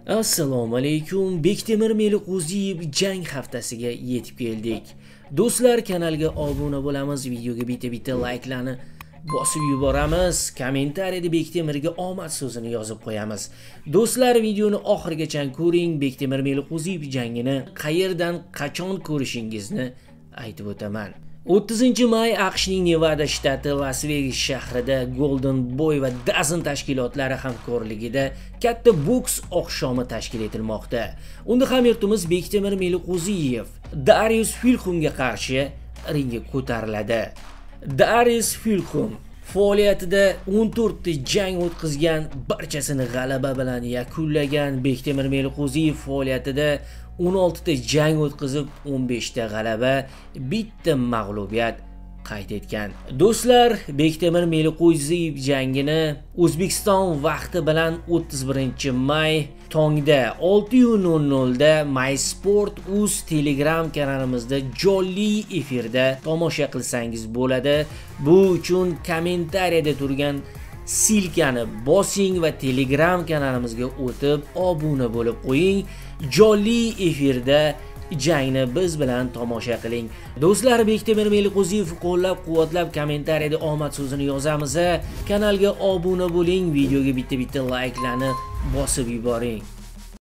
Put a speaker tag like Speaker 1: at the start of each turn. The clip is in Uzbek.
Speaker 1: Assalomu alaykum. Bektemir Meliqo'ziyev jang haftasiga yetib keldik. Do'stlar, kanalga obuna bo'lamiz, videoga bitta-bitta layklarni bosib yuboramiz, kommentariyada Bektemirga omad so'zini yozib qo'yamiz. Do'stlar, videoni oxirigacha ko'ring. Bektemir Meliqo'ziyev jangini qayerdan, qachon ko'rishingizni aytib o'taman. 30 may AQShning Nevada shtati Las Vegas shahrida Golden Boy va DAZN tashkilotlari hamkorligida katta boks oqshomi tashkil etilmoqda. Unda hamyurtimiz Bektemir Meliqo'ziyev Darius Filxumga qarshi ringga ko'tariladi. Darius Filxum faoliyatida 14 ta jang o'tkazgan, barchasini g'alaba bilan yakunlagan. Bektemir Meliqo'ziyev faoliyatida 16 ta jang o'tkazib, 15 ta g'alaba, bitta mag'lubiyat qayd etgan. Do'stlar, Bektemir Meliqo'ziyev jangini O'zbekiston vaqti bilan 31 may tongda 6:00 da My Sport Uz Telegram kanalimizda jonli efirda tomosha qilsangiz bo'ladi. Bu uchun kommentariyada turgan ссылка ni bosing va Telegram kanalimizga o'tib obuna bo'lib qo'ying. Jonli efirda jangni biz bilan tomosha qiling. Do'stlar, Bektemir Meliqo'ziyev qo'llab-quvvatlab kommentariyada omad so'zini yozamiz. Kanalga obuna bo'ling, videoga bitta-bitta layklarni bosib yuboring.